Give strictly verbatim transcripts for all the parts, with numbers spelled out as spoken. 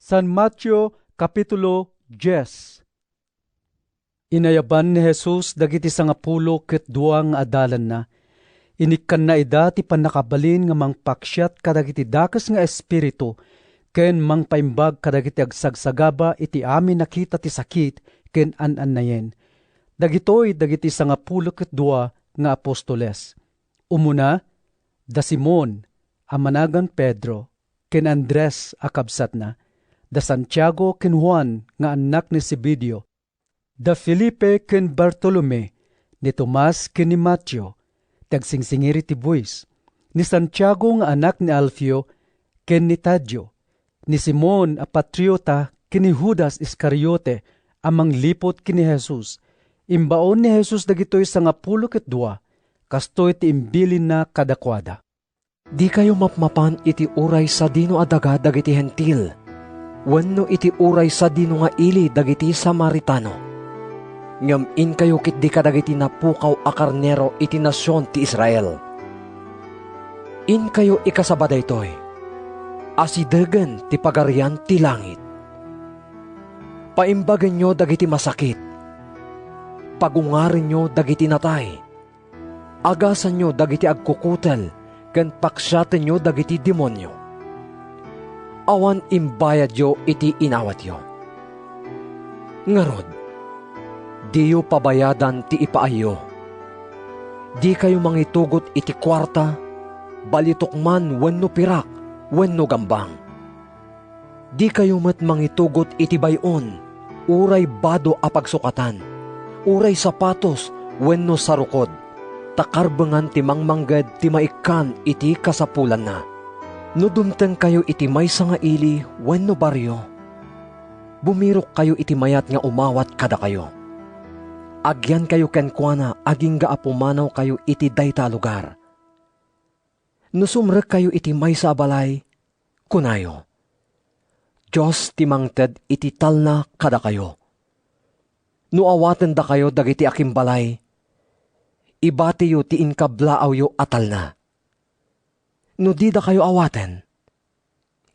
San Mateo, Kapitulo dies. Inayaban ni Jesus dagiti sangapulo ket dua nga adalanna. Inikkanna ida ti pannakabalin nga mangpaksiat kadagiti dakes nga espiritu ken mangpaimbag kadagiti agsagsagaba iti amin a kita ti sakit ken an-annayen. Dagitoy dagiti sangapulo ket dua nga apostoles. Umuna, da Simon a managan Pedro, ken Andres a kabsatna, da Santiago ken Juan nga annak ni Zebedeo, da Felipe ken Bartolome, ni Tomas ken ni Mateo, ti agsingsingir iti buis, ni Santiago nga anak ni Alfeo ken ni Tadio, ni Simon a Patriota ken ni Judas Iscariote a mangliput ken ni Jesus. Imbaon ni Jesus dagitoy sangapulo ket dua, kastoy ti imbilinna kadakuada. Dikayo mapmapan iti uray sadino a daga dagiti Hentil wenno iti uray sadino nga ili dagiti Samaritano. Ngem inkayo ketdi kadagiti napukaw a karnero iti nasion ti Israel. Inkayo ikasaba daytoy: Asidegen ti Pagarian ti Langit. Paimbagenyo dagiti masakit. Pagungarenyo dagiti natay. Agasanyo dagiti agkukutel ken paksiatenyo dagiti demonio. Awan imbayadyo iti inawatyo. Ngarud, diyo pabayadan ti ipaayyo. Dikayo mangitugot iti kuarta, balitok man wenno pirak wenno gambang. Dikayo met mangitugot iti bay-on, uray bado a pagsukatan, uray sapatos wenno sarukod, ta karbengan ti mangmangged ti maikkan iti kasapulanna. No dumtengkayo iti maysa nga ili wenno barrio, bumirokkayo iti mayat nga umawat kadakayo. Agyankayo kenkuana agingga a pumanawkayo iti dayta a lugar. No sumrekkayo iti maysa a balay, kunayo, "Dios ti mangted iti talna kadakayo." No awatendakayo dagiti akimbalay, ibatiyo ti inkablaawyo a talna. No didakayo awaten,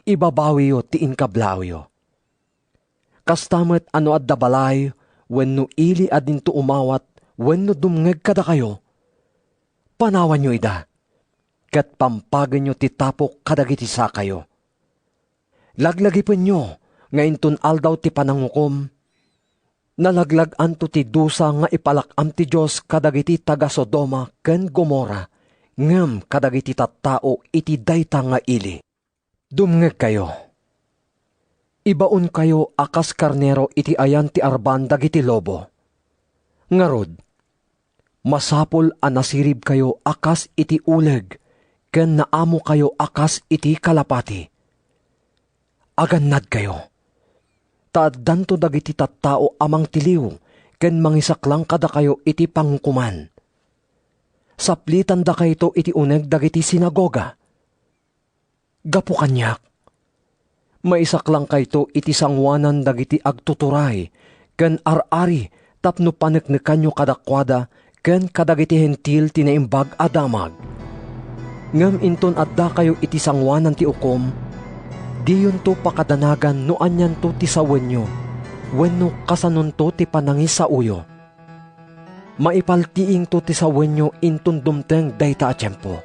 ibabawiyo ti inkablaawyo. Kasta met a no adda balay wenno ili a dinto umawat wenno dumngeg kadakayo, panawanyo ida, ket pampagenyo ti tapok kadagiti sakayo. Laglagipenyo nga inton Aldaw ti Panangukom, nalaglag-anto ti dusa nga ipalak-am ti Dios kadagiti taga-Sodoma ken Gomorra ngem kadagiti tattao iti dayta nga ili. Dumngegkayo. Ibaonkayo a kas karnero iti ayan ti arban dagiti lobo. Ngarud, masapul a nasiribkayo a kas iti uleg ken naamokayo a kas iti kalapati. Agannadkayo, ta addanto dagiti tattao a mangtiliw ken mangisaklang kadakayo iti pangukoman. Saplitandakayto iti uneg dagiti sinagoga. Gapu kaniak, maisaklangkayto iti sangoanan dagiti agtuturay ken ar-ari tapno paneknekanyo kadakuada ken kadagiti Hentil ti Naimbag a Damag. Ngem inton addakayo iti sangoanan ti ukom, diyonto pakadanagan no anianto ti sawenyo wenno kasanonto ti panangisaoyo. Maipaltiingto ti sawenyo inton dumteng dayta a tiempo.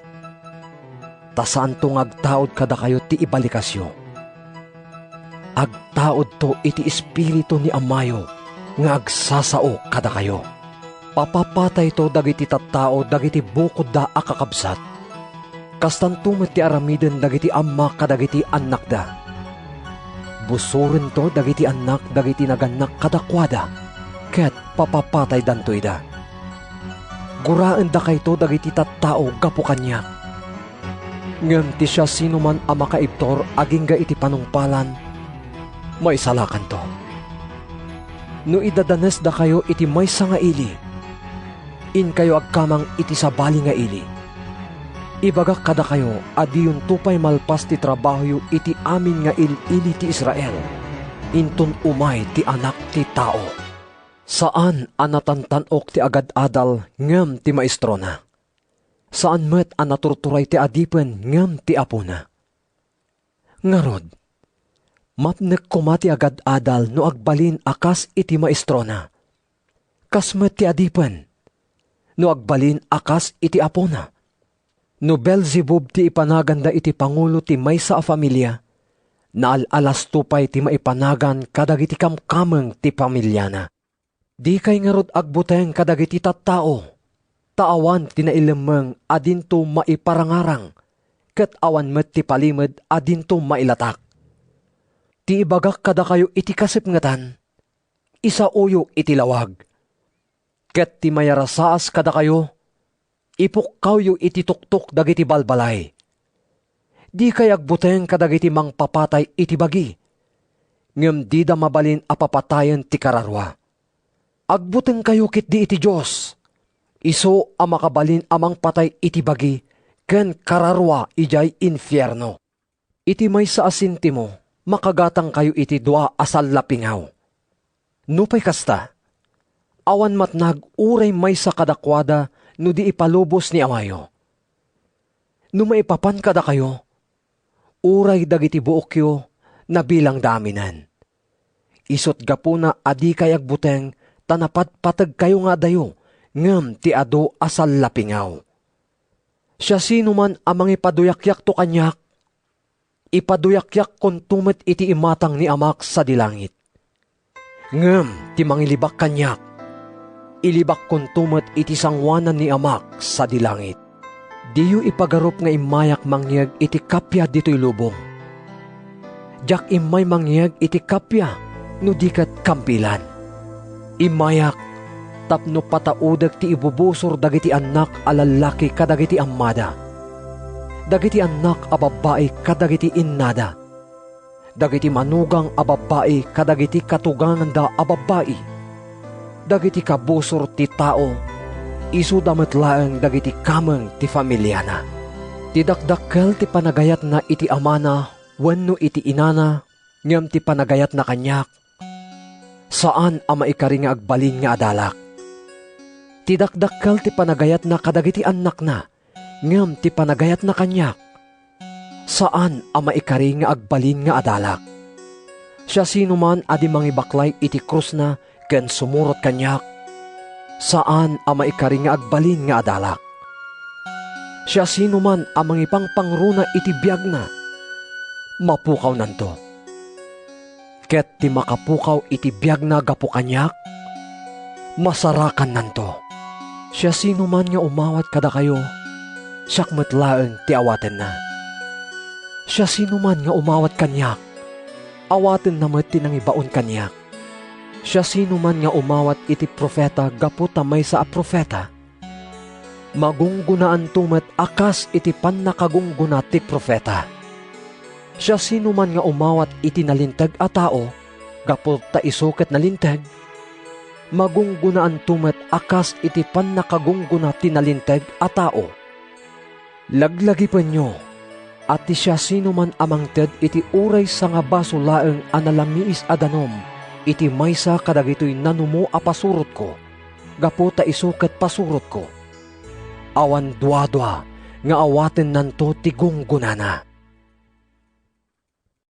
Ta saanto nga agtaud kadakayo ti ibalikasyo. Agtaudto iti Espiritu ni Amayo nga agsasao kadakayo. Papapatayto dagiti tattao dagiti bukodda a kakabsat. Kastanto met ti aramiden dagiti amma kadagiti annakda. Busorento dagiti annak dagiti nagannak kadakuada, ket papapataydanto ida. Guraendakayto dagiti tattao gapu kaniak. Ngem ti siasinoman a makaibtur agingga iti panungpalan, maisalakanto. No idadanesdakayo iti maysa nga ili, inkayo agkamang iti sabali nga ili. Ibagak kadakayo a diyonto pay malpas ti trabahoyo iti amin nga il-ili ti Israel, inton umay ti Anak ti Tao. Saan a natantan-ok ti agad-adal ngem ti maestrona. Saan met a naturturay ti adipen ngem ti apona. Ngarud, Mapnek koma ti agad-adal no agbalin a kas iti maestrona. Kas met ti adipen, no agbalin a kas iti apona. No Beelzebub ti ipanaganda iti pangulo ti maysa a familia, naal-alasto pay ti maipanagan kadagiti kamkameng ti familiana. Dikay ngarud agbuteng kadagiti tattao, ta awan ti nailemmeng a dinto maiparangarang, ket awan met ti palimed a dinto mailatak. Ti ibagak kadakayo iti kasipngetan, isaoyo iti lawag. Ket ti mayarasaas kadakayo, ipukkawyo iti tuktok dagiti balbalay. Dikay agbuteng kadagiti mangpapatay iti bagi, ngem dida mabalin a papatayen ti kararua. Agbutengkayo ketdi iti Dios, isu a makabalin a mangpatay iti bagi ken kararua idiay infierno. Iti maysa a sentimo, makagatangkayo iti dua a sallapingaw. Nupay kasta, awan matnag uray maysa kadakuada no di ipalubos ni Amayo. No maipapan kadakayo, uray dagiti buokyo, nabilangda aminen. Isut' gapuna a dikay agbuteng ta napatpategkayo nga adayo ngem ti adu a sallapingaw. Siasinoman a mangipaduyakyakto kaniak, ipaduyakkonto met iti imatang ni Amak sadi langit. Ngem ti mangilibak kaniak, ilibakkonto met iti sangoanan ni Amak sadi langit. Diyo ipagarup nga immayak mangyeg iti kappia ditoy lubong. Diak immay mangyeg iti kappia no di ket kampilan. Immayak tapno pataudek ti ibubusor dagiti annak a lallaki kadagiti ammada, dagiti annak a babbai kadagiti innada, dagiti manugang a babbai kadagiti katuganganda a babbai, dagiti kabusor ti tao, isuda met laeng dagiti kameng ti familiana. Ti dakdakkel ti panagayatna iti amana wenno iti inana, ngem ti panagayatna kaniak, saan a maikari nga agbalin nga adalak. Ti dakdakkel ti panagayatna kadagiti annakna, ngem ti panagayatna kaniak, saan a maikari nga agbalin nga adalak. Siasinoman a di mangibaklay iti krusna ken sumurot kaniak, saan a maikari nga agbalin nga adalak. Siasinoman a mangipangpangruna iti biagna, mapukawnanto. Ket ti makapukaw iti biagna gapu kaniak, masarakannanto. Siasinoman nga umawat kadakayo, siak met laeng ti awatenna. Siasinoman nga umawat kaniak, awatenna met ti nangibaon kaniak. Siasinoman nga umawat iti profeta gapu ta maysa a profeta, magunggonaanto met a kas iti pannakagunggona ti profeta. Siasinoman nga umawat iti nalinteg a tao gapu ta isu ket nalinteg, magunggonaanto met a kas iti pannakagunggona ti nalinteg a tao. Laglagipenyo a ti siasinoman a mangted iti uray sangabaso laeng a nalamiis a danum iti maysa kadagitoy nanumo a pasurotko, gapu ta isu ket pasurotko, awan duadua nga awatennanto ti gunggonana.